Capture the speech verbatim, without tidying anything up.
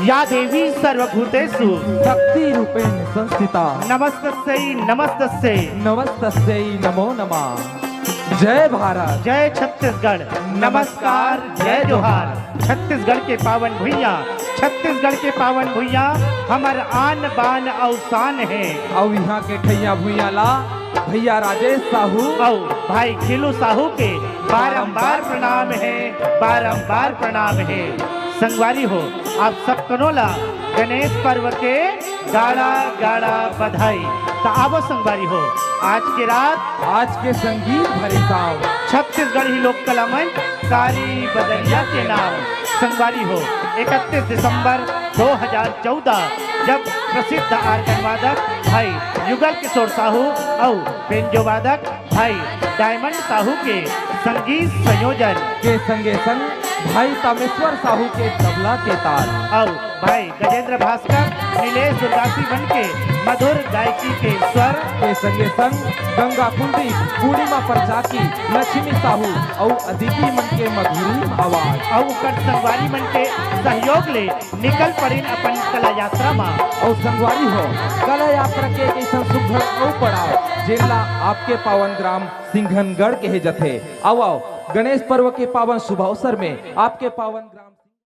या देवी सर्वभूतेषु शक्ति रूपेण संस्थिता। नमस्तस्यै नमस्तस्यै। नमस्तस्यै नमो नमः। जय भारत। जय छत्तीसगढ़। नमस्कार, जय जोहार। छत्तीसगढ़ के पावन भुइयां, छत्तीसगढ़ के पावन भुइयां हमर आन बान अउ शान हे। अउ इहाँ के ठइया भुइयां ला भैया राजेश साहू अउ भाई खिलू साहू के बारंबार प्रणाम हे, बारंबार प्रणाम हे। संगवारी हो, आप सब कनो ला गणेश पर्व के गाड़ा गाड़ा बधाई। त आवो संगवारी हो, आज के रात आज के संगीत भरे शाम छत्तीसगढ़ी लोक कला मंच कारी बदरिया के नाम। संगवारी हो, इकतीस दिसंबर दो हज़ार चौदह, जब प्रसिद्ध आर्गन वादक भाई युगल किशोर साहू अउ बेंजो वादक भाई डायमंड साहू के संगीत संयोजन के संगे संग भाई तामेश्वर साहू के तबला के ताल अउ भाई गजेंद्र भास्कर, नीलेश दुर्गासी मन के मधुर गायकी के स्वर के संगे संग गंगा कुंडी पूर्णिमा पर जाकी लक्ष्मी साहू अउ अदिति मन के मधुरी आवाज अउ उकर संगवारी मन के सहयोग ले निकल परिन अपन कला यात्रा मा। अउ संगवारी हो, कला यात्रा के एक अइसन सुघर अउ पड़ाव जेन ला आपके पावन ग्राम सिंघनगढ़ कहे जथे। आओ आओ, गणेश पर्व के पावन शुभ अवसर में आपके पावन ग्राम